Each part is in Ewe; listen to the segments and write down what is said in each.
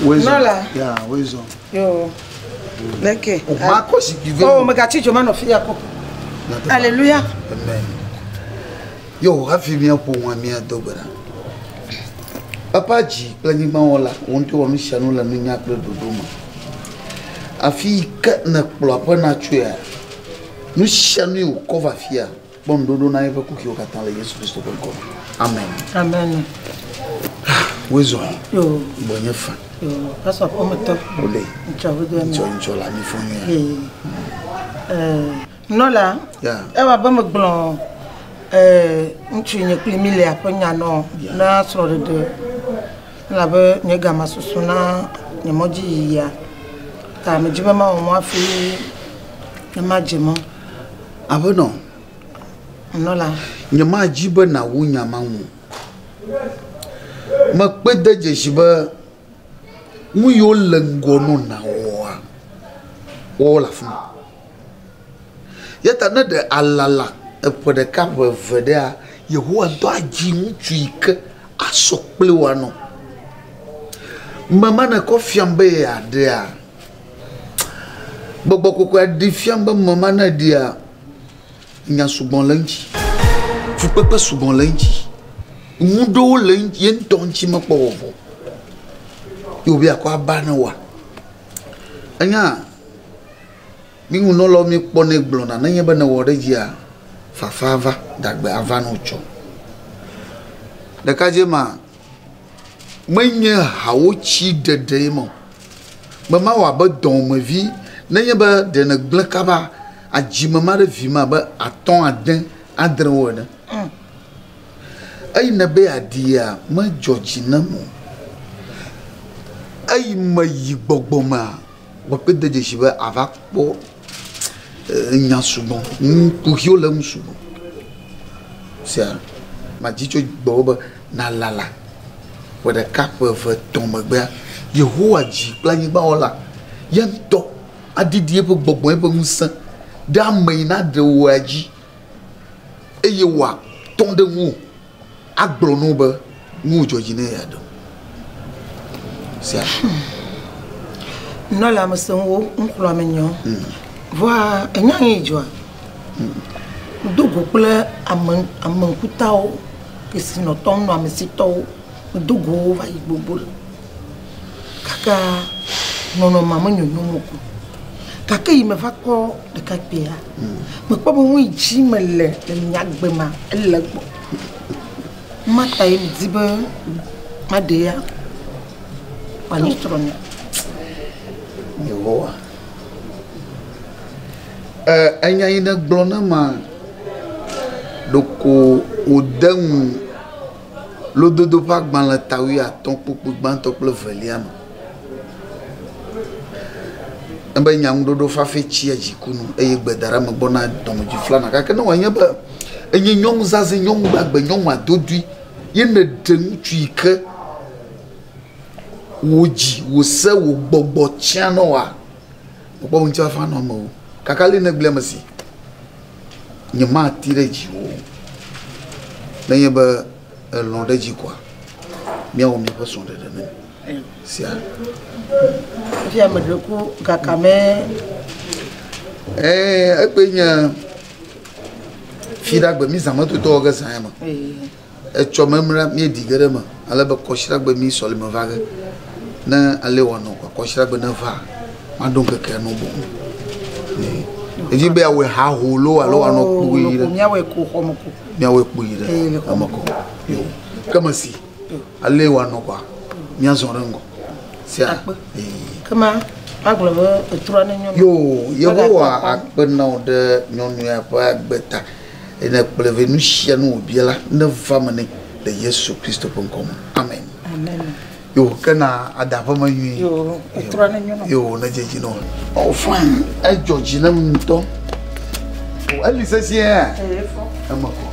Nɔla. Ya, woezɔ. Yo. Leke. O ma kɔ zikpui ve. Oh, megatsi dzo manɔ fi ya ko. Alléluia. Amen. Yo, hafi míaƒo ŋua míado gbe ɖa. Papa dzi kple anyigba wɔla, wò ŋutɔ wɔ nu sia nu le nunya kple ɖoɖo me. Afi yi ke nèkplɔ aƒe na tsoea, nu sia nu yi wòkɔ va afia, Kpɔ ŋuɖoɖo na eƒe kuxiwo katã le Yesu Kristo ƒe ŋkɔ me. Amen. Amen. Woe zɔ. Yo. Gbɔ nye fa. Yo. Pastor ƒometɔ. Ole. Ŋtsɔ wo do Ŋtsɔ ŋtsɔ la mi fɔ nyuie. Ee. Nɔla. Ya. Ewa be megblɔ ee ŋutsu nye kpli mi le aƒe nya nɔ na srɔ̃ɖeɖe. Elabe nye gama susu na nye mɔdzi yiyia. Ta medzi be mawɔ mɔ hafi ne madze mɔ. Aƒenɔ, Nunɔla. Nyemadi be nàwu nya ma ŋu o. Mekpɔe de dzesi be nu yiwo le ŋgɔ nɔ nàwɔa, woawo le afi ma. Eya ta ne ɖe alala eƒe ɖeka ƒe eve ɖea, Yehowa ŋutɔ adzi ŋutsu yi ke asɔ kpli wò anɔ. Mema nèkɔ fiam be yeaɖea, Gbɔgbɔ kɔkɔea ɖi fiam be mema ne ɖia, nya sugbɔ le eŋuti, fukpekpe sugbɔ le eŋuti, nu ɖewo le ye ŋutɔ ŋuti mekpɔ vɔvɔ o. Ye wòbe yeakɔ aba ne woa. Enya mi nunɔlawo míekpɔnɛ gblɔna nenye be nèwɔ ɖe edzia, fafa ava, dagbe ava ne wòtsɔ. Ɖekadze ma, Menye hawotsi ɖeɖee ma o. Be mawɔ abe dɔwɔmevi nenye be ɖe nègblẽ kaba adzi me ma ɖe vi me abe atɔ̃, ade, adre wo ene. Eyi nèbe yeaɖia, medzɔ dzi nam o. Eyi meyi gbɔgbɔ mea, mekpɔe de dzesi be àva kpɔ enya sugbɔ, kuxiwo le eŋu sugbɔ. Sia madzi tso gbɔwò be nàlala ƒe ɖeka, ƒe eve, etɔ̃ megbea, Yehowa dzi kple anyigba wɔla, ye ŋutɔ aɖiɖi eƒe gbɔgbɔ, eƒe ŋusẽ ɖe ame yi naɖe wòa dzi eye wòatɔ ɖe ŋuwò agblɔ na wò be nuwò dzɔ dzi ne yeaɖe wò. Sia. Nunɔla ame sẽŋuwo ŋxlɔ̃ame nyɔ. Vɔa enya yi dzɔa? Ŋdo go kple ame ame ŋkutawo, kesinɔtɔwo, nunɔamesitɔwo. Ŋdo go wo va yi gbogbo ɖe. Gake nɔnɔmea menyonyom o. Gake yi meva kpɔ ɖekakpuia, mekpɔ be nu yi dzi mele le nye agbe mea, ele egbɔ. Ma tae medi be maɖee ya wòanye srɔ̃nye. Yehowa. Enya yi nègblɔ na ma, ɖeko wòde nu lododo ƒe agbalẽ ta wuiatɔ̃ kpukpui gbãtɔ kple evelia me. Ebe nyaŋuɖoɖo fafɛ tsia dziku nu eye gbedaɖeamegbɔ na dɔmedzoe flana. Gake ne wòanye be enye nyɔnu zazɛ̃, nyɔnu gbagbe, nyɔnu adodoe ye nèɖe ŋutsu yi ke wò dzi, wò se, wò gbɔgbɔ tsiã na wòa, mekpɔ be ŋutifafa anɔ eme o. Gake ale nègblɔe ame si, nyemati ɖe dziwò o. Nenye be èlɔ̃ ɖe edzi koa, míawɔ miaƒe srɔ̃ɖeɖe ne mi. Sia. Fifia meɖe ku gaka me. Ɛɛ, egbe nye fiɖagbe mi zãmetotɔ wɔ ge zã ya me. Etsɔ memlea míeɖi ge ɖe eme ale be kɔsiɖagbe mí sɔlime va ge. Ne ale wòanɔ kɔa, kɔsiɖagbe ne va, maɖo ŋkekea nɔ boŋ. Edzi be yeawɔe haho loo alo wòanɔ kpui ɖe? Míawɔe ko xɔme ko. Míawɔe kpui ɖe eme ko. Yo. Ke mesi ale wòanɔ kɔa, míazɔ ɖe ŋgɔ. Sia. Akpe. Kema magblɔ be etrɔ ne nyɔnu. Yo, Yehowa akpe na wò ɖe nyɔnu ya ƒe agbe ta. Eye nèkplɔe vɛ, nu sia nu wòbia la, neva eme nɛ le Yesu Kristo ƒe ŋkɔ me. Amen. Amen. Yo, ke na ada aƒe me nyuie. Yo, etrɔ ne nyɔnu. Yo, ne dze dzi na wò. Oh, fine. Edzɔ dzi nam ŋutɔ. Oh, eli sesĩe. Ee, efɔ. Eme kɔ.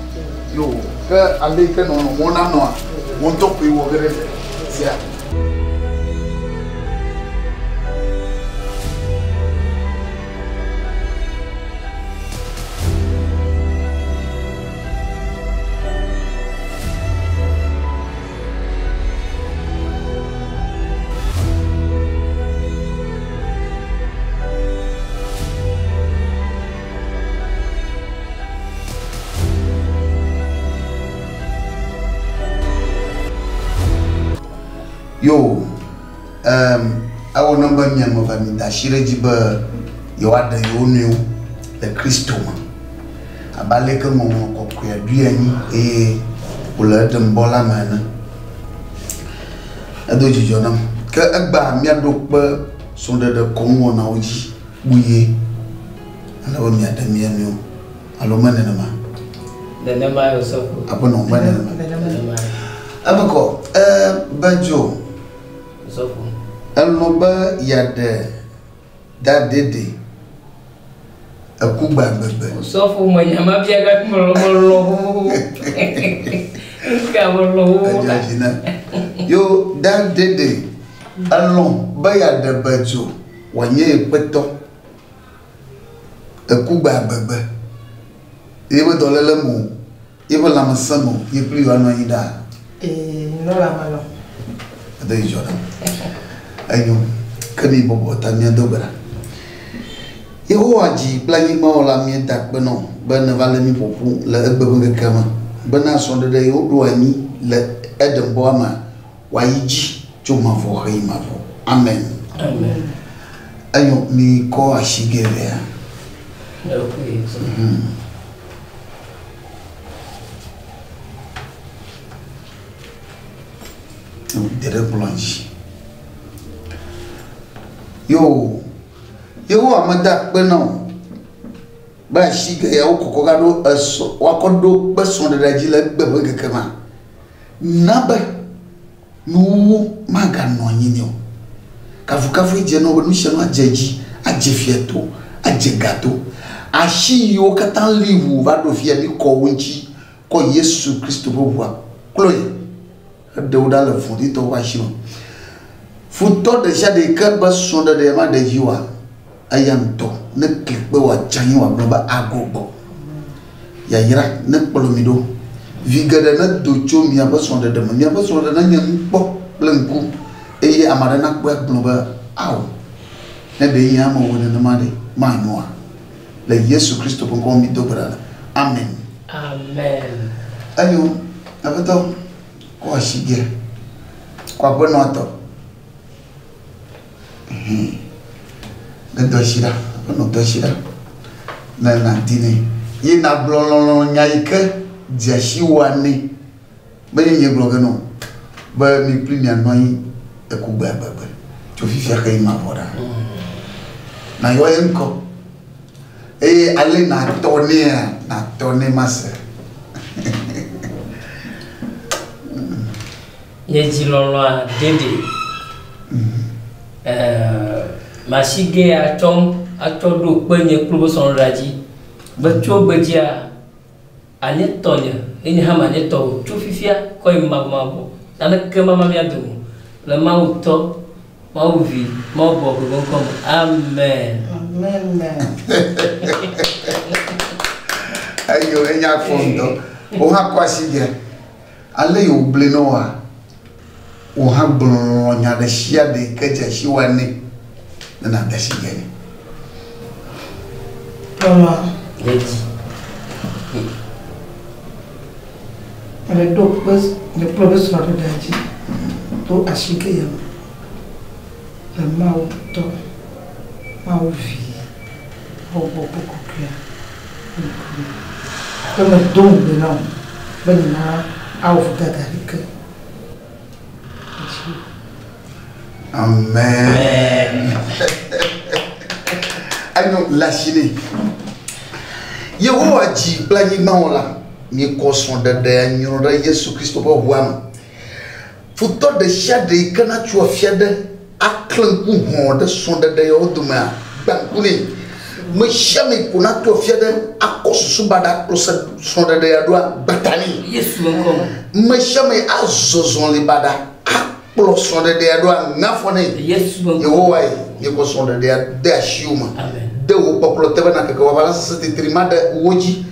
Yo, ke ale yi ke nɔnɔ mɔ nanɔa, wò ŋutɔ koe wɔ ge ɖe sia. Yo, em, ewɔ nam be mi ame eve mi da asi ɖe edzi be yewoaɖe yewo nɔewo le Kristo me. Abe ale ke Ŋɔŋlɔ Kɔkɔea ɖoe anyi eye wòle eɖem bɔ la me ene. Edo dzidzɔ nam. Ke egbea míaɖo kpe srɔ̃ɖeɖe kɔnuwɔnawo dzi kpuie ale be miaɖe mia nɔewo. Alo me nenema? Nenema ye osɔfo. Aƒenɔ, me nenema. Nenema ye. Eme kɔ, ee, Bedzo. Osɔfo. Elɔ̃ be yeaɖe Dadede eku gbagbegbe. Osɔfo me nya ma bia gake melɔ̃ melɔ̃ xoxoxo. Nuka melɔ̃ xoxoxo. Edzɔ dzi na. Yo Dadede elɔ̃ be yeaɖe Bedzo wòanye yeƒe tɔ. Eku gbagbegbe. Yeƒe dɔléle me o, yeƒe lãmesẽ me o, ye kpli yewoanɔ anyi ɖaa. Ee, nɔla melɔ̃. Edo dzidzɔ nam. Enyo, ke mi bɔbɔ ta míado gbe ɖa. Yehowa dzi kple anyigba wɔla míeda akpe nɔ be nèva lé mí ƒo ƒu le egbe ƒe ŋkekea me bena srɔ̃ɖeɖe yi woɖo anyi le Eden bɔa mea wòayi dzi tso mavɔ heyi mavɔ. Amen. Amen. Enyo, mi kɔ asi geɖea. Okay. De ɖe kplɔ dzi. Yo, Yehowa meda akpe na wò be asi ge ya wokɔkɔ gaɖo esɔ woakɔ ɖo kpe srɔ̃ɖeɖea dzi le egbe ƒe ŋkeke ma. Na be nuwuwu maganɔ anyi nɛ o. Kafukafue dze na wò be nu sia nu adze edzi, adze fia to, adze ga to. Asi yiwo katã li ʋu va ɖo fia mi kɔ wo ŋuti kɔ Yesu Kristo ƒe ʋua klɔe heɖe wo ɖa le vɔ̃ɖitɔwo ƒe asi me. Futɔ ɖe sia ɖe yi ke be srɔ̃ɖeɖea maɖe dzi oa, eya ŋutɔ nekli kpe wòadze anyi wòagblɔ be ago gbɔ. Yayra nekplɔ mi ɖo. Vi geɖe nedo tso miaƒe srɔ̃ɖeɖe me. Miaƒe srɔ̃ɖeɖe nenye nukpɔ kple ŋku eye ame aɖe nakpɔe agblɔ be, Ao, ne ɖe nye ame wɔe nenema ɖe, manyoa? Le Yesu Kristo ƒe ŋkɔ me mído gbe ɖa le. Amen. Amen. Enyo, Aƒetɔ, kɔ asi ge, kɔ aƒenɔa tɔ. Ne do asi ɖa, aƒenɔ do asi ɖa. Ne nàdi nɛ. Ye nàgblɔ lɔlɔ̃nya yi ke dze asiwòa nɛ. Menye nye gblɔ ge nɔ o be mi kpli mianɔ anyi eku gbeagbegbe tso fifia xeyi mavɔ ɖa. Nàyɔ ye ŋkɔ eye ale nàtɔ nɛa, nàtɔ nɛ mase. Nye dzi lɔlɔ̃a Dede. Ɛɛ, masigɛ atsɔm atsɔ ɖo kpe nye kple woƒe srɔ̃ɖeɖea dzi be tso gbedzia, anye tɔnye eye nye hã manye tɔwò tso fifia kɔ yi mavɔmavɔ. Naneke mama mía dome o. Le Mawu Tɔ, Mawu Vi, Mawu Gbɔgbɔ ƒe ŋkɔ me. Amen. Amen. Eyo enya fɔ ŋutɔ. Wò hã kɔ asi dzia. Ale yi wògblɔe na woa, wò hã gblɔ lɔlɔ̃nya ɖe sia ɖe yi ke dze asiwòa nɛ ne nàde asi dze nɛ. Lɔlɔ̃a. Ɖe dzi. Mele ɖo kpe nye kple wò srɔ̃ɖeɖea dzi to asike ya me le Mawu Tɔ, Mawu Vi, Mawu Gbɔgbɔ Kɔkɔea ƒe ŋkume. Ke medo ŋugbe na wò be nyemawɔ vodada aɖeke dzi o. Amen. Enyo le asi nɛ. Yehowa dzi kple anyigba wɔla, miekɔ srɔ̃ɖeɖea nyrɔ ɖe Yesu Kristo ƒe ʋua me. Futɔ ɖe sia ɖe yi ke natso afia ɖe aklẽ ŋku hɔ̃ ɖe srɔ̃ɖeɖe yawo domea, gbã ŋku nɛ. Me sia ame ko nato afia ɖe akɔ susu baɖa akplɔ srɔ̃ɖeɖe ya ɖoa, gbã ta nɛ. Yesu ƒe ŋkɔ me. Me sia ame azɔ zɔli baɖa akplɔ srɔ̃ɖeɖea ɖoa, ŋe afɔ nɛ. Yesu ƒe ŋkɔ me. Yehowa ye miekɔ srɔ̃ɖeɖea de asiwò me. Amen. De wò kpɔkplɔ te be nàkeke wò aʋala sesẽ titri ma ɖe wo dzi.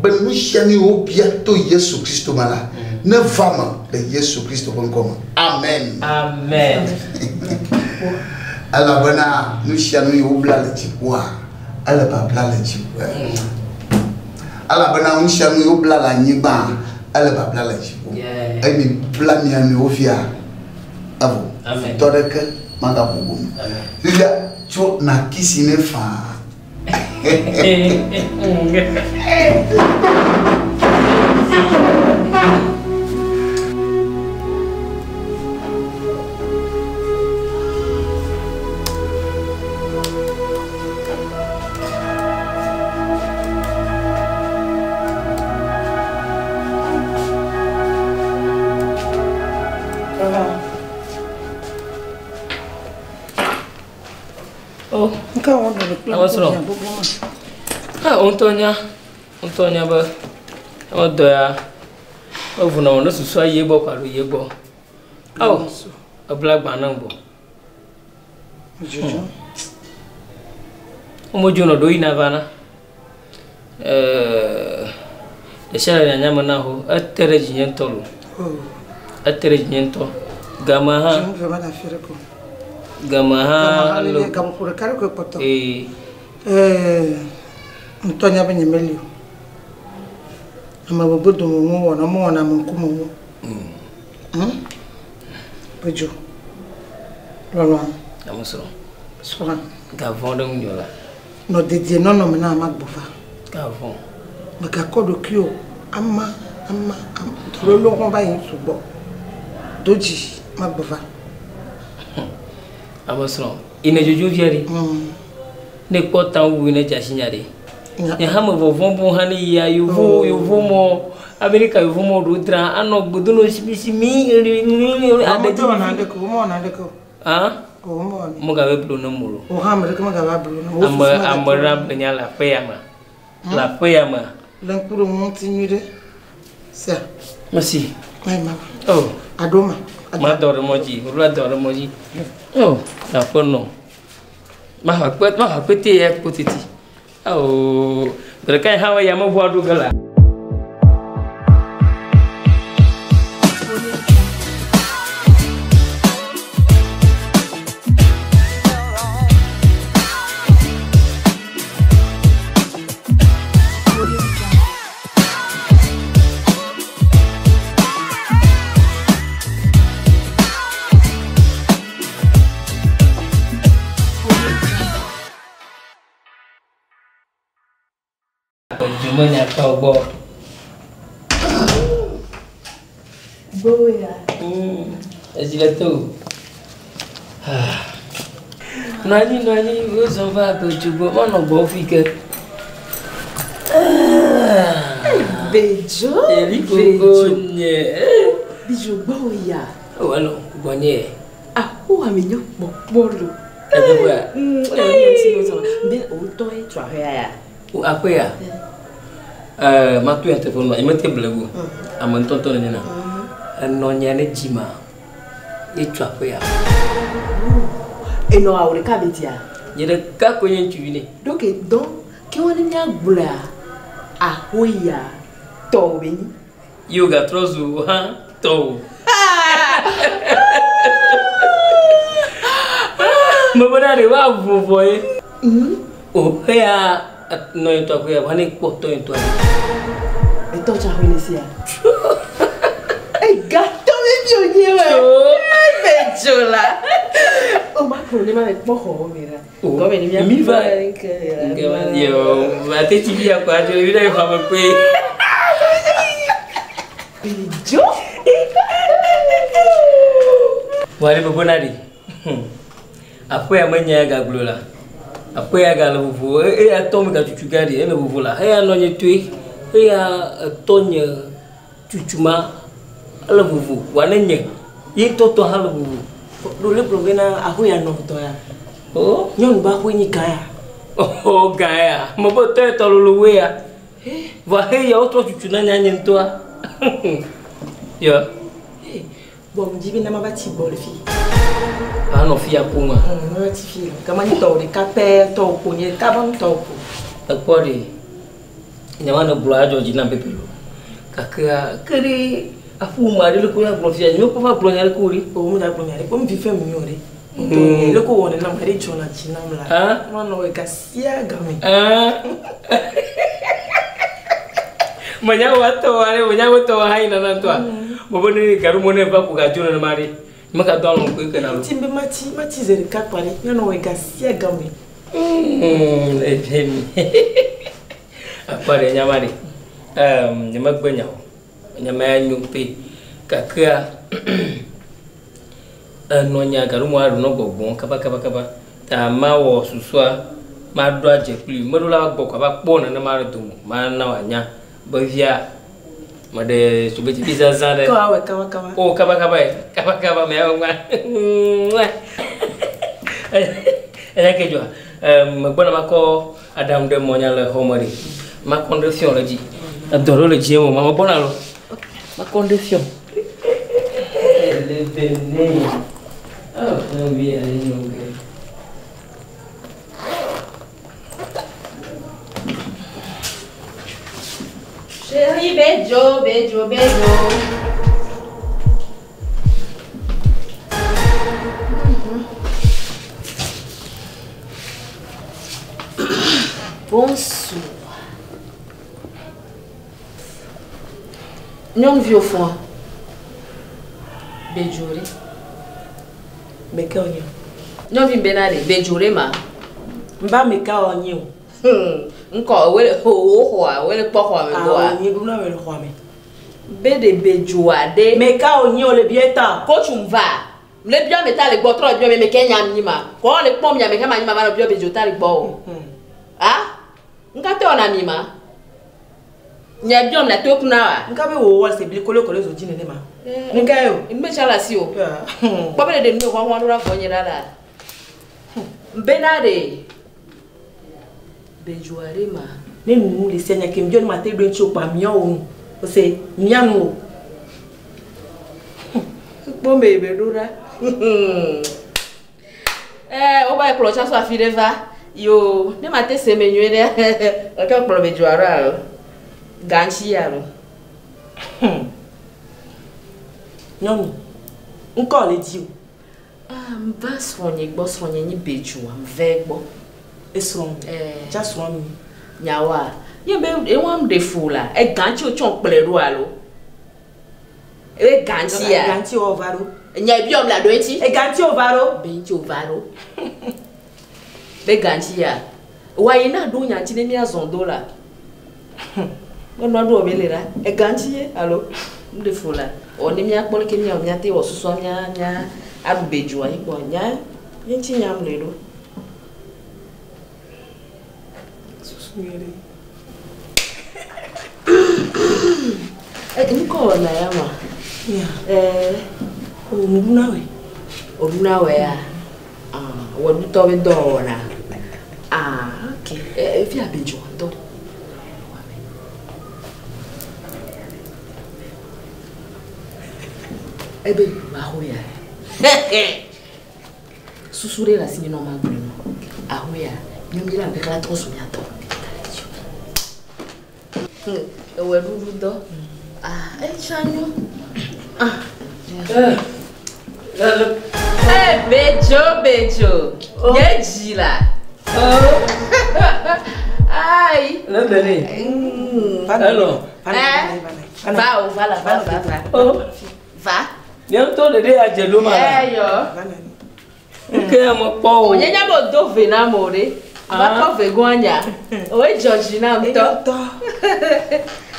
Be nu sia nu yi wobia to Yesu Kristo me la, neva eme le Yesu Kristo ƒe ŋkɔ me. Amen. Amen. Elabena nu sia nu yi wobla le dziƒoa, ele babla le dziƒo. Elabena nu sia nu yi wobla le anyigba, ele babla le dziƒo. Yeah. Eye mi bla mia nɔewo fia, Evɔ. Amen. Futɔ ɖeke magaƒo go mi. Amen. Fifia tso nakisi ne faa. Oh, Nka wɔn do le kple Ame srɔ̃. ŋkubiã gbogbo ma. ah, ŋutɔ nya, ŋutɔ nya be ame dɔ ya evuna wɔ ne susua yi egbɔ ko alo yi egbɔ. Ao, ebla agba nam gbɔ. Dzudzɔ. Womedzo nɔ ɖo yina va na. Ɛɛ, ɖe sia ɖe nyanya me na ho. Ete ɖe dzinye ŋutɔ lo. Oh, Ete ɖe dzinye ŋutɔ. Game hã, dzinu ve ma le afi ɖe ko. game hã Gama le. le gaƒoƒo ɖeka ɖe koe kpɔtɔ. Ee, Ɛɛ, ŋutɔ nya be nyemeli o. Ame gbogbo dome ŋu wɔna, mewɔna ame ŋkume ŋu. Hmm? Bedzo. Lɔlɔ̃a, ame srɔ̃. srɔ̃a. Gavɔ̃ ɖe ŋunye o la. Nɔ dedie nɔnɔme na ame agbɔ va. Gavɔ̃. Mègakɔ ɖokuiwò ama ama ama dɔlolo hã va yi sugbɔ. Do dzi magbɔ va. Ame srɔ̃. Ine dzodzo via ɖe. Ne kpɔ ta wu ne dzasi nya ɖe. Nya. Nye hã me vɔvɔ̃ bo hã ne yia yovo yovo mɔ Amerika yovo mɔ ɖo dzra anɔ gbedono simisimi Aɖe dzi wɔna ɖeke o, womewɔna ɖeke o. Ah, O, womewɔna. megabe blo ne mo lo. O hã ame ɖeke megava blu ne o. Ame ame ɖe able nya le aƒe ya me. Le aƒe ya me. Le ŋku ɖe ŋu ŋuti nyui ɖe. Sia, Mesi. mayi ma. Oh, Aɖo ma. ma dɔ ɖe mɔ dzi. Meɖo la dɔ ɖe mɔ dzi. Oh, le aƒe nɔ. Maxɔ akpe maxɔ akpete ya kpo titi. Oh, gbe ɖeka yi hã wo yameʋua ɖo ge la. Dzumenya tɔwo gbɔ. Boya. Edzi le to. Nɔ anyi nɔ anyi wozɔ va abedzo gbɔ manɔ gbɔ fi ke. Bedzo. Eli koko nye. Bedzo boya. Walo gbɔnye. Ah, wo ame nyɔ kpɔkpɔ lo. Eteƒea. Ee, mi si lo Be o tɔ ye tso aƒea ya. Wo aƒe ya. Ɛɛ mato ya teƒe nɔ mete blewu. Ame ŋutɔŋutɔ nenye na. Enɔ nye ne dzi ma. Ye tso aƒe ya. Enɔ awo ɖeka be dia. Nye ɖeka koe nye ŋutsuvi nɛ. Donc donc ke wɔn ne miagblɔa aƒe ya tɔ be nyi. Ye wògatrɔ zu hã tɔwò. Mebena ɖe woavo vɔ ye. O eya nɔ ye tɔ aƒe ya va ne kpɔ tɔ ye tɔ ya. Etɔ tso aƒe ne sia. Egatɔ be mi wònye wɛ. Bedzo la. O ma kplɔ ne ma le kpɔ xɔ me la. O, Gɔme ne mia mi va. Nke Yo, ate tsi fi akɔ adzo vi ɖe xɔ me koe. Bedzo. Vɔ ɖe bebena ɖi. Aƒe ya menya ya gagblɔ la. Aƒe ya gale vovo. Eya tɔ me gatutu gã ɖi ele vovo la. Eya nɔ nye toe. Eya etɔ nye tutu ma ele vovo. Wa ne nye ye ŋutɔ tɔ hã le vovo. Ɖo le gblɔ bena aƒe ya nɔ tɔ ya. O. Nyɔnu ba aƒe nyi gã ya. Oh, gã ya. Mebe tɔ ye tɔ lolo woe ya. Vɔ eya wotrɔ tutu na nya nye ŋutɔa. Yɔ. Bon, mi di bena ma va tsi gbɔ le fi. Anɔ fi ya koŋ ma. Ma va tsi fi la. Gama nyi tɔwò ɖeka pɛ tɔwò ko nye kaba tɔwò ko. Ekpɔ ɖe nya ma ne gblɔ adzɔ dzi nam pepe lo. Gakea ke ɖe aƒu ma ɖe le ko ya gblɔ fia nye mekpɔ va gblɔ nya ɖe ko ɖi. O mi da gblɔ nya ɖe ko mi vi fɛn mi nyɔ ɖe. Le ko wɔ nenam ɖe dzɔna dzi nam la. Ah. Ma nɔ wɔ ga sia game. Ah. Menya wa tɔ wa ɖe menya wo tɔ wa hã yina na ŋutɔa. Mebe ne gaɖo mo ne va ko gadzo nenema ɖe. Meka do alon ko ke na lo. Timbe mati mati zere ka pare. Nyano we gasia game. Ebemi. Akpare nyamari. Nyamagbe nyawo. Nyama nyu pe. Kakea. No nya garu mo aru no gbogbo kaba kaba kaba. Ta ma wo susua ma do aje kpli. Me do la gbo kaba kpo na na ma do ma na wa nya. Bevia. Ma de subeti biza za de. Ko awe kaba kaba. Oh kaba kaba kaba kaba me wa. Ela ke jo. Me gbona makɔ Adam de monya le homori. Ma condition le di. Adoro le di mo ma gbona lo. Ma condition. Le bene. Oh, no vi ale no ke. Chérie Bejo, Bejo, Bejo. Bonsoir. Nyɔnuvi au fond. Bejore. Meka onyo. Nyɔnuvi benare bejore ma. Mba meka onyo. Nko wele ho ho wele kpɔ xɔ me gbɔa. Ah onye guna wele xɔ me. Be de bejoa de. Meka onyo le bieta. Coach mva. Le bio meta le gbɔ trɔ bio me me kenya mi ma. Ko le kpɔ mi me kema mi ma va bio bejo ta le gbɔ o. Ah? Nka te ona mi ma. Nya biom na to kuna wa. Nka be wo wo se bi kolo kolo zo ji nene ma. Nka yo. Nme chala si o. Kpɔ be de nu ho ho ra fo nyira la. Mbenare. Bejuare ma. Ne nu le senya ke mbion ma te do nchi opa mi o. O se mianu o. Kpɔ me be do ra. Eh, o ba klo cha so afire va. Yo, ne ma te se me nyue de. O ka kpɔ bejuare alo. Ganchi alo. Nyɔnu, ŋkɔ le di o. Ah, mva srɔ̃nye gbɔ srɔ̃nye nyi bejua mve gbɔ. Esrɔ̃. Tsa srɔ̃ mi. Nyawa. Ye be ewa de fu la. E ganchi o tsɔn kple ɖo alo. E ganchi ya. Ganchi o va ɖo. Nya biom la do eti. E ganchi o va ɖo. Be ŋtsi o va ɖo. Be ganchi ya. Wa yina ɖo nya ŋtsi ne mía zɔn do la. Be nua ɖo be le la. E ganchi ye alo. De fu la. O ne mía kpɔ leke mía mía te wɔ susua mía mía aɖu bejua yi kpɔ nya ye ŋtsi nyam le ɖo. Ŋkɔ na ya ma. Ya. O nuna we. O nuna we ya. Ah, wo dutɔ be dɔ wɔna. Ah, ok. Fi abejua ŋutɔ. Ebe aho ya. Susu ɖe le asi nye nɔ ma gblɔe nɔ. Aho ya. Nyɔnu la be kala trɔ su miatɔ. Ewɔ ɖuɖu dɔ. Ah, etsa nyo. Ah. Eh, Bejo, Bejo. Nye dzi la. Ayi. Le bene. Hello. Va o, va la, va, va, va. Va. Bientôt le dé a dje ma la. Eh yo. Nke mo kpɔ o. Onye nya bo do ve na mo re. Va kɔ ve goanya. O e George na mtɔ.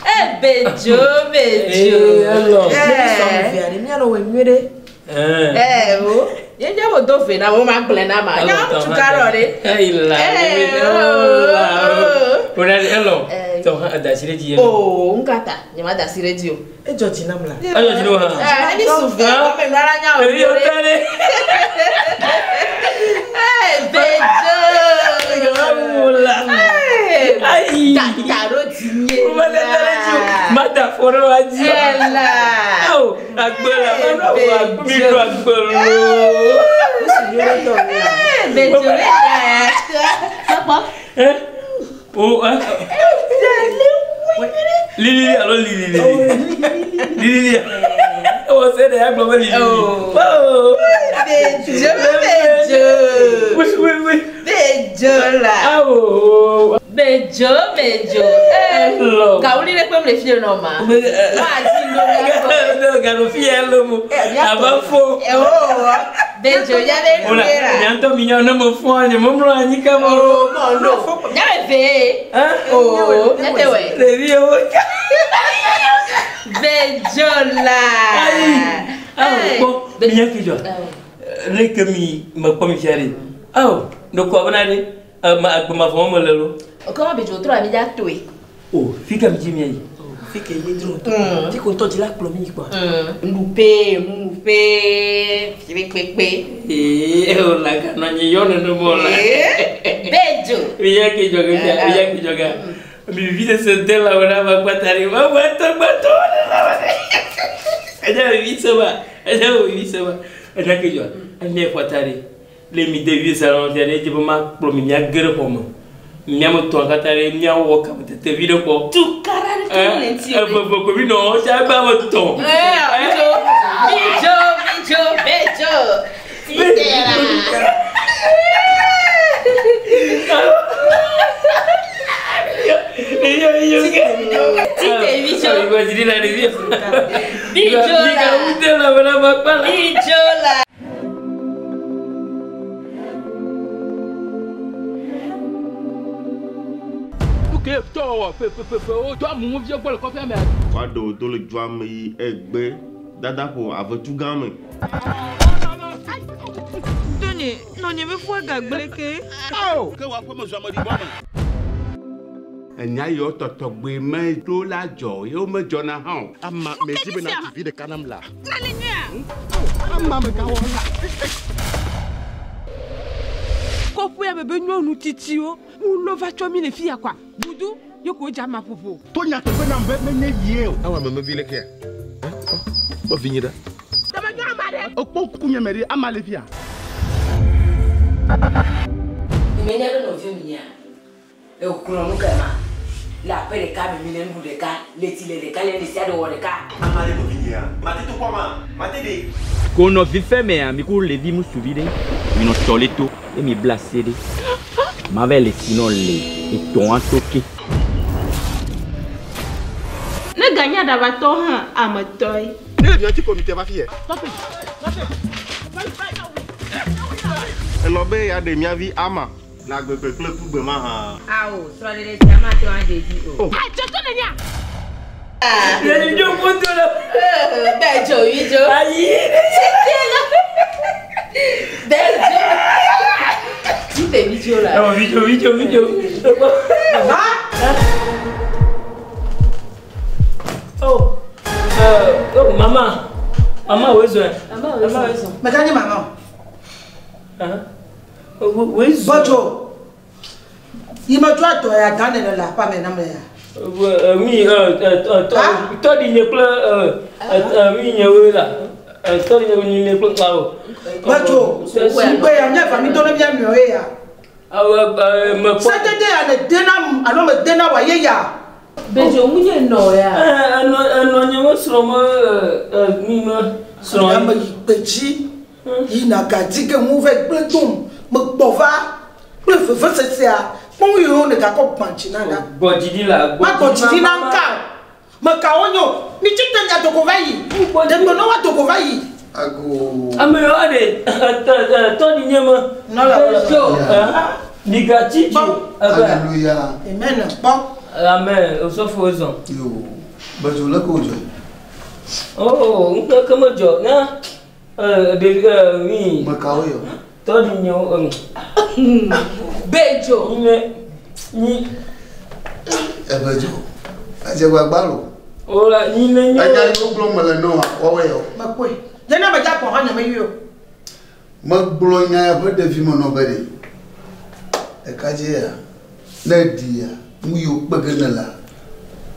Eh Bejo, Bejo. Eh, hello. Eh. Mi alo we nyuie ɖe. Eh o. Nye nya bo do ve na mo ma gblẽ na ma. Nya mo tu karɔ ɖe. Eh la. Eh, O na hello. To ha da si le di. Oh, nkata. Nye ma da si ɖe dzi o. E George nam la. Ayo dzi no ha. Eh, ni su ve, ko me nara nya o. Eh, yo tale. Eh, Bejo. La. Eh, Ayi. ta ɖo dzi nye. Ma da tale dzi. Ma da foro wa dzi. Ela. Awo, agbela, ma no wa mi do agbelo. Eh, Bejo le ya. Papa. Eh? Oh, eh. Lili, alo lili lili. Lili lili. Oh, c'est des aglo lili. Oh. Oh. Bejo, Bejo. Oui, oui, oui. Bejo la. Awo. Bejo, Bejo. Eh. Elɔ. Gawuli ɖe kpem le fie nɔ ma. Woadi ŋdɔ miakpɔ. Galo fi ya lo mo. Aba fo. Bedzo ya be Ola, nuera. nya ŋutɔ mi nya ne me fɔa nye me mlɔ anyi kama o. Mɔ no. Nya be ve. O, nya te wɛ. Ɖeviwo. Bedzo la. Ayi. Awo kpɔ mi nya ki dzɔ. Leke mi me kpɔ mi fia ɖe. Awo, ɖeko abena ɖe. Ma agbemavɔ me le lo. Kɔmɔ bedzo trɔ ami dza toe. O, fi ka mi dzi mia yi? Fi ke mi dro ŋutɔ. Fi ko ŋutɔ dzi la kplɔ mi yi kpɔa. Nuɖuƒe, nunuƒe, fi kpekpe. Ee, o la ganɔ nye yɔ nenema o la. Bedzo. Mi nya ki dzɔ ge fia, mi nya ki dzɔ gea. Mi vivi sese de la wo ɖe ame kpata ɖe. Wa wa tɔ gbɔtɔ ɖe la wo ɖe. Edza vivi se ma, edza vivi se ma. Enya ki dzɔ. Emi kpata ɖe. Le mi de vi salon fia ɖe edze be ma kplɔ mi mia ge ɖe xɔ me. Miame tɔn katã ɖe miawɔ kametete vi ɖe kpɔ. Tukara ɖe ke le ŋuti o. Eveve ko mi nɔ tsa ebe ame tɔn. Bidzo, bidzo, bidzo, bedzo. Titera. Tite bidzo. Bidzo la. Bidzo la. Ke tɔ pepepepe wo do amumu vi gbɔ le kɔfɛ mea. Woaɖe wo do le dua me yi egbe dada ƒo avetu gã me. Tonye, nɔnye be fua gagble ke. Ao, ke wò aƒeme zu ameɖibɔ me. Enya yiwo tɔtɔgbe me ɖo la dzɔ ye womedzɔna hã o. Ama medzi bena dzi vi ɖeka nam la. Nane nyuia. Ama megawɔ la. Kɔƒea me be nyɔnu tsitsiwo wulɔ va tsɔ mi le fi ya kɔa. Budu ye ko dza ma ƒoƒo. To nyateƒe nam be menye yie o. Awa me mevi le kea? Kpɔ vi nyi ɖa. Tɔmɔ nyɔ ama ɖe. Ekpɔ ŋkunye me ɖe ama le fia. Menya be nɔviwo mi nya. Ekplɔ nu kema. Le aƒe ɖeka me mi le nu ɖeka, le tsi le ɖeka, le ɖe sia ɖe wɔ ɖeka. Ama le nɔvi nyea. Mate to kpɔ ma. Mate ɖe. Ko nɔvi fɛ mea, mi ku levi ŋutsuvi ɖe. Mi nɔ tɔ le to eye mi bla asi ɖe. Ma va le si nɔ le etɔ̃a to ke. Ne ganya ɖabatɔ hã ame tɔe. Ne le miatsi komite va fi yɛ. Elɔ be ya ɖe miavi ama le agbegbe kple kugbe ma hã. Awo, srɔ̃ɖeɖe sia mate ŋu adze edzi o. Adzɔtɔ nènya. Ɖevi ƒodo la. Bedzo, bidzo. Ayi. Tite la. Bedzo. Tite bidzo la. Awo bidzo, bidzo, bidzo. Oh, oh, mama. Mama wezɔn. Mama wezɔn. Mɛ nye mama. Wezɔn. Bɔdzo. Yi me tsɔ atɔ ya dan ne le aƒea me na me ya. Mi tɔ di nye kple mi nye wo la. Tɔ di nye nye kple awo. Bɔdzo. Ŋugbe ya nye va mi do ne mía nɔewo ya. Awo me kpɔ. Sedede ya ne de na alo me de na wa ye ya. Bedzo ŋunye nɔ ya. Enɔ enɔ nye me srɔ̃ me mi me srɔ̃. Ame yi kpe dzi yina gadzi ke ŋu va gblẽ dom me gbɔ va kple vevesesea kpɔm yiwo ne gakɔ gbã dzi na la. Gbɔ dzi ɖi la. Ma gbɔ dzi ɖi na ŋka me kawo nyo mi tsi te mia dogo va yi ɖegbe ne wa dogo va yi. Ago. Ame yiwo aɖe tɔ di nye me. Nɔla Bedzo mi gatsi dzi. Alléluia. Amen kpɔ. Amen osɔfo wezɔn. Yo, Bedzo leke wo dzɔ? Oh, ŋkeke me dzɔ na ɖevi mi. Me kawo yɔ? Tɔ di nye wo. Bedzo. Nye nyi. Ebedzo. Edze gbagba lo. Ola nyi ne nye. Enya yiwo gblɔm mele ne wa woawoe yɔ. Mekpɔe. Nye ne me dza kpɔ hã nye me yi o. Megblɔ nya ya ƒe ɖevi me nɔ be ɖe. Ɖekadze ya, ne eɖia, nu yiwo kpe ge ne la,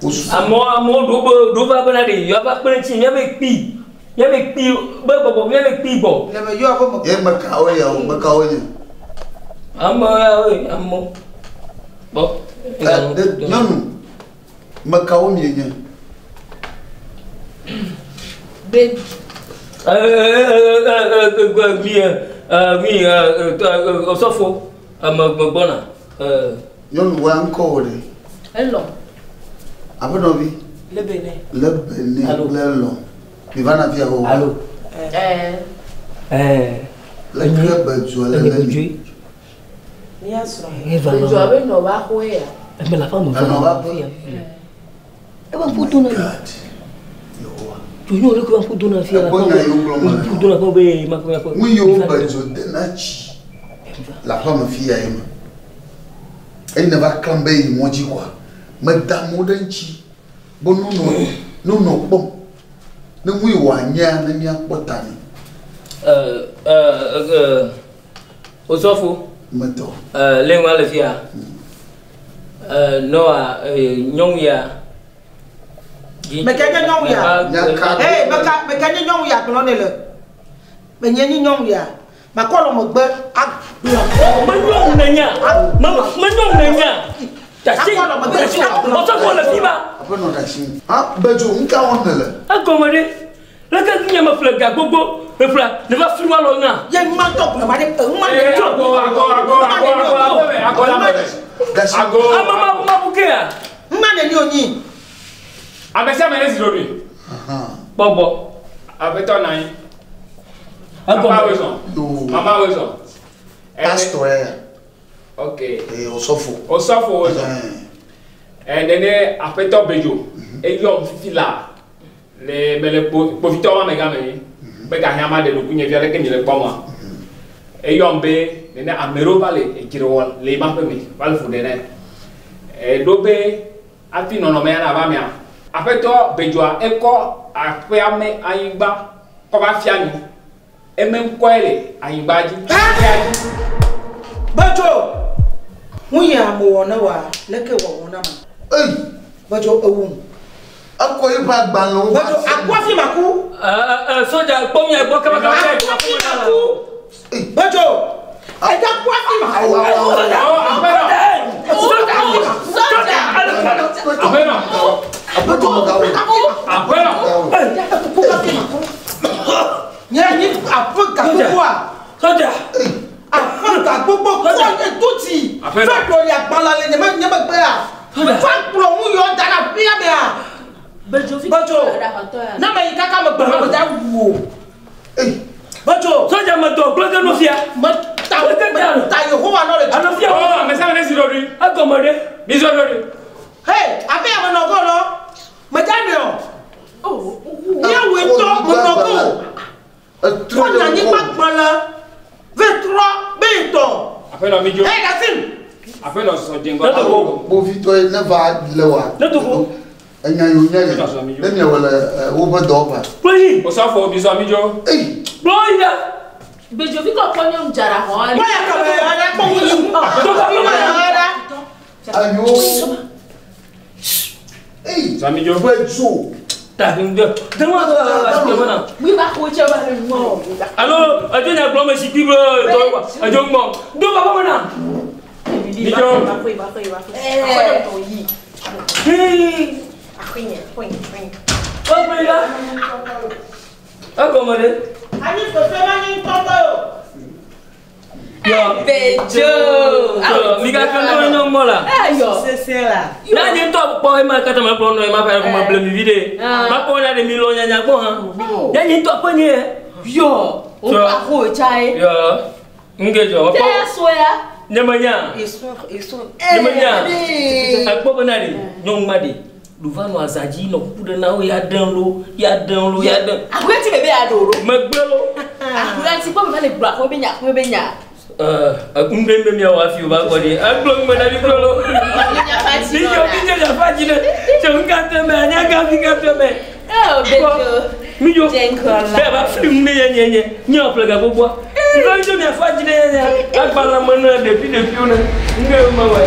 wosu. Amewo amewo ɖo be ɖo va bena ɖe yewoava kpe ɖe ŋuti míabe kpi míabe kpi be gbɔgbɔ míabe kpi gbɔ. Le me yɔ be me. Ye me kawo ya o, me kawo nye? Amewo yawoe amewo. Bɔ. Nyɔnu, me kawo mienye? Be. Mi osɔfo ame gbɔna. Nyɔnu wa ŋkɔ wò ɖe? Elɔ. Aƒenɔvi. Le Benin. Le Benin kple lɔ. Mi va na fia o. Alo. Ɛɛ. Le ke be dua le Enye le bedzoe. Mía srɔ̃. Eva Bedzo nɔ. abe nɔ va xoe ya. Eme la femme va. Enɔ va fia. Eva ƒu do na mi. Tso nyɔnu ɖe ko va ƒu do na fia la. Ekpɔ nya yiwo gblɔm mele Ƒu do na fia be ma kɔ ma kɔ. Nu yiwo bedzo dena tsi le aƒea me fi ya ye me. Eyi ne va klãm be yi mɔ dzi koa, meda amewo ɖe ŋuti be nonɔ nonɔ kpɔm. Ne nu yi wòanyea ne míakpɔ ta nɛ. Osɔfo. Metɔ. Le ŋua le fia. Noa nyɔnu ya. Meke nye nyɔnu ya. Ee, meka meke nye nyɔnu ya gblɔ ne le. Menye nye nyɔnu ya. Makɔ lɔ megbe agblɔ. Menyɔnu ne nya. Menyɔnu ne nya. Tasi. Akɔ lɔ megbe agblɔ. Osɔfo le fi ma. Aƒenɔ ɖe asi. Ha bedzo nu ka wɔm nèle? Egɔme ɖe. Leke nye me ƒle ga gbogbo me ƒle ne va fi wa lɔ nya. Ye numa tɔ gblɔ ma ɖe enuma Eh, ago, ago, ago, ago, ago, ago, ago, ago. Ame ma ma bu ke ya. Numa neni onyi. Ame sia ame ne zi ɖoɖoe. Gbɔgbɔ. Aƒetɔ nɔ anyi. Papa wozɔ. Mama wozɔ. Pastor ya. Ok. Ee osɔfo. Osɔfo wozɔ. Ɛ nene aƒetɔ bedzo. Eyɔm fifi la. Le mele kpo kpovitɔwo ame gã me yi. Be gahiã ma ɖe ɖokuinye fia leke mi le kpɔm ma. Eyɔm be nene ame ɖewo va le edzre wɔm le ema ƒe me va le fu ɖe nɛ. Eɖo be hafi nɔnɔme ya nava mea, aƒetɔ bedzoa ekɔ aƒea me anyigba kɔ va fia mi. Eme ŋkɔe le anyigba dzi. Bedzo. Ŋu yi amewɔ ne wa leke wɔwɔ na ma. Eyi. Bedzo ewum. Ekɔ eƒe agbalẽwo va Bedzo akua fi ma ku. Soja kpɔ mia gbɔ kaba kaba. Akua fi ma ku. Bedzo. Edza kua fi ma ku. Soja. Soja. Aƒenɔ. Aƒetɔ megawo. Aƒenɔ. Nye nyi aƒe gagbogboa. Soja. Aƒe gagbogbo kɔ etuti. Aƒenɔ. Fɛn kplɔ li agbalẽ le nye me nye megbea. Fɛn kplɔ ŋu yɔ da ɖe aƒea mea. Bedzo fi. Bedzo. Ne me yi kaka me gblɔ me da wu o. Bedzo. Soja me dɔ gblɔ ke nu fia. Me ta me ta Yehowa nɔ le dzi. Alo fia. Ɔ ame sia ame ne zi ɖoɖoe. Egɔme ɖe. Mi zi ɖoɖoe. Hey, aƒea me nɔ go lɔ. Me da nɛ o. Míawoe ŋutɔ me nɔ go. Etrɔ Kɔ ɖe anyigba ŋkɔ. gbalẽ ve trɔ be tɔ. Aƒenɔ mi dzo. Hey, Kasim. Aƒenɔ sɔ dze ŋgɔ. Kpovitɔ ye ne va le wa. Ne to ko. Enya yiwo nye ye. Ne miawɔ le woƒe dɔwɔƒea. Kplɔ yi. Osɔfo mi zɔ mi dzo. Eyi. Kplɔ yi ɖa. Bedzo fi kɔ kpɔ nyɔnu dzara xɔ ali. Kpɔ ya kame ya ɖa kpɔ ŋu yi. To Ya ɖa. Ayo. Eyi. Zɔ mi dzo. Bedzo. Ta de de wa wa wa na. Mi ba xɔ tse va le mɔ. Alo edzo nya gblɔ me zikpui be dɔ wa edzo ŋmɔ. Do baba me na. Mi dzo. Hii. Ekplɔ yi ɖa. Egɔme ɖe. Anyi fefe ma nyi ŋutɔtɔ o. Yɔ. Bedzo. Mi ka kɛ ne nyɔ ŋmɔ la. Ayɔ. Sese la. Na nye ŋutɔ kpɔ ema katã me kplɔ nɔ ema ƒe ma ble mi vi ɖe. Ma kpɔ na ɖe mi lɔ nyanya gbɔ hã. Ya nye ŋutɔ ƒe nye. Yɔ. O ba xɔ tsa ye. Yɔ. Ŋge dzɔ. Tɛ Kpɔ sɔe ya. nye me nya. Nye me nya. Ekpɔ bena ɖe nyɔnu ma ɖe. Ɖuva nɔ aza dzi nɔ kuku ɖe na wo ya ɖem lo ya ɖem lo ya ɖem. Akuya ti bebe ya ɖo ɖo. Megbe lo. Akuya ti kpɔ bebe le gblɔ akuya be nya akuya be nya. Ŋgbe ŋgbe miawɔ hafi o va gbɔ ɖe. Egblɔ ŋgbe na mi gblɔ lo. Midzo midzo miaƒe dzi ɖe. Tso ŋgate me anyaga fi gate me. Ɛ Bedzo. Midzo. Dze ŋgɔ la. Bẹ́ẹ̀ bá fili ŋu ne yɛ nye nye nye ɔƒle ga gbogboa. Ŋgbe midzo miaƒe dzi ɖe nye nye. Agbalẽ me ne ɖevi ɖeviwo ne. Ŋgbe me wɔ.